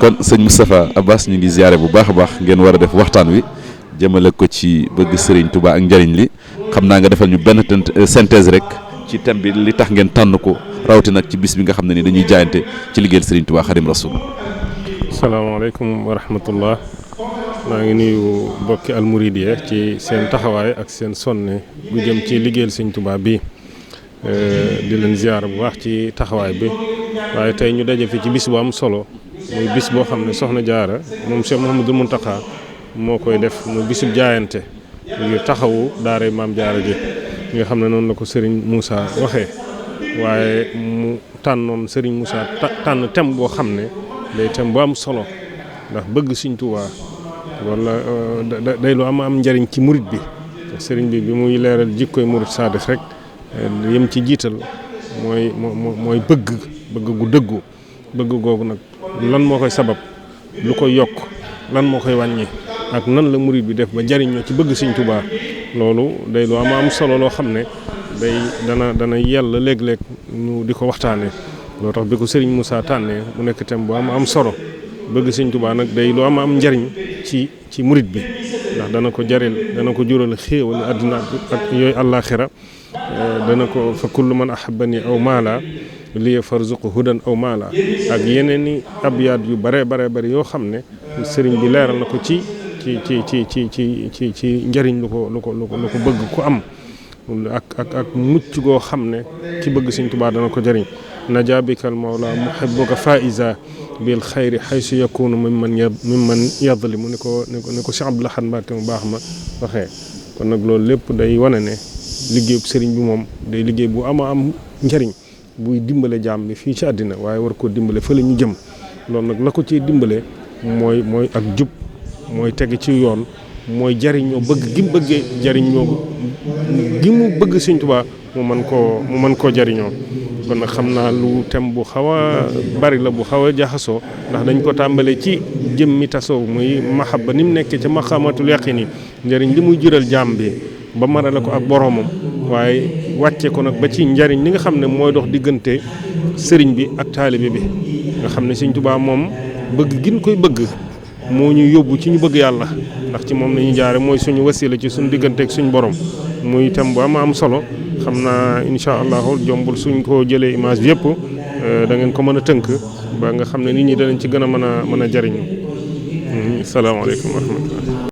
kon sëñ Moustapha Abbas ñu ngi ziare bu baax a baax ngeen war a def waxtaan wi jëmale ko ci bëgg Serigne Touba ak njariñ li xam naa nga defal ñu benn synthèse rek ci thème bi li tax ngeen tànn ko rawatina nag ci bis bi nga xam ne ni dañuy jaayante ci liggéeyal Serigne Touba Xadim Rasul. salaamaaleykum wa rahmatullah maa ngi nuyu mbokki almouridiya ci seen taxawaay ak seen sonne bu jëm ci liggéeyal Serigne Touba bi di leen ziar bu baax ci taxawaay bi waaye tey ñu daje fi ci bis bu am solo muy bis boo xam ne Soxna Jaara moom Cheikh Mouhamadul Mountakha moo koy def muy bisub jaayante ngir taxawu daaray Maam Jaara ji nga xam ne noonu la ko Serigne Moussa waxee waaye mu tànnoon Serigne Moussa tànn thème boo xam ne day thème bu am solo ndax bëgg Serigne Touba wala day lu am njariñ ci murit bi Serigne bi muy leeral jikkoy murit saadix rek yem ci jiital mooy bëgg gu dëggu bëgg googu nag lan moo koy sabab lu koy yokk lan moo koy wàññi ak nan la murit bi def ba jariñoo ci bëgg Sëriñ Tuubaa loolu day lu am solo loo xam ne day dana yàlla léeg-léeg ñu di ko waxtaanee loo tax bi ko Sëriñ Moussa tànnee mu nekk thème bu am solo bëgg Sëriñ Tuubaa nag day lu am njariñ ci murit bi ndax dana ko jural xéewal àddina ak yooyu àllaaxira dana ko fa kullu man ahabbani aw maala liya farzuqu hudan aw maala ak yeneen i abyaat yu bare yoo xam ne sëriñ bi leeral na ko ci njariñ lu ko bëgg ku am ak mucc goo xam ne ci bëgg Sëriñ Tuubaa dana ko jariñ najabikal mawla muhibbuka faiza bil xayri xaysu yakunu mimman yadlimu ni ko Cheikh Abdoul Ahad Mbacké mu baax ma waxee kon nag loolu lépp day wane ne liggéey bu sëriñ bi moom day liggéey bu am njariñ buy dimbale jaam bi fii ci àddina waaye war koo dimbale fa la ñu jëm loolu nag la ko ciy dimbale mooy ak jub mooy teg ci yoon mooy jariñoo bëgg gi mu bëggee jariñoo gi mu bëgg Sëriñ Tuubaa mu mën koo jariñoo kon nag xam naa lu thème bu xaw a bari la bu xaw a jaxasoo ndax dañ ko tàmbale ci jëmmi tasoo muy mahabba ni mu nekkee ca maqaamatul yaqin njariñ li muy jural jaam bi ba marale ko ak boroomam waaye wàcce ko nag ba ci njariñ li nga xam ne mooy dox diggante sëriñ bi ak taalibe bi nga xam ne Sëriñ Tuubaa moom bëgg gin koy bëgg moo ñu yóbbu ci ñu bëgg yàlla ndax ci moom lañuy jaare mooy suñu wasila ci suñu diggante ak suñu borom muy thème bu am solo xam naa incha allahu jombul suñ ko jëlee image bi yëpp da ngeen ko mën a tënk ba nga xam ne nit ñi danañ ci gën a mën a jariñu salaamaaleykum wa rahmatullah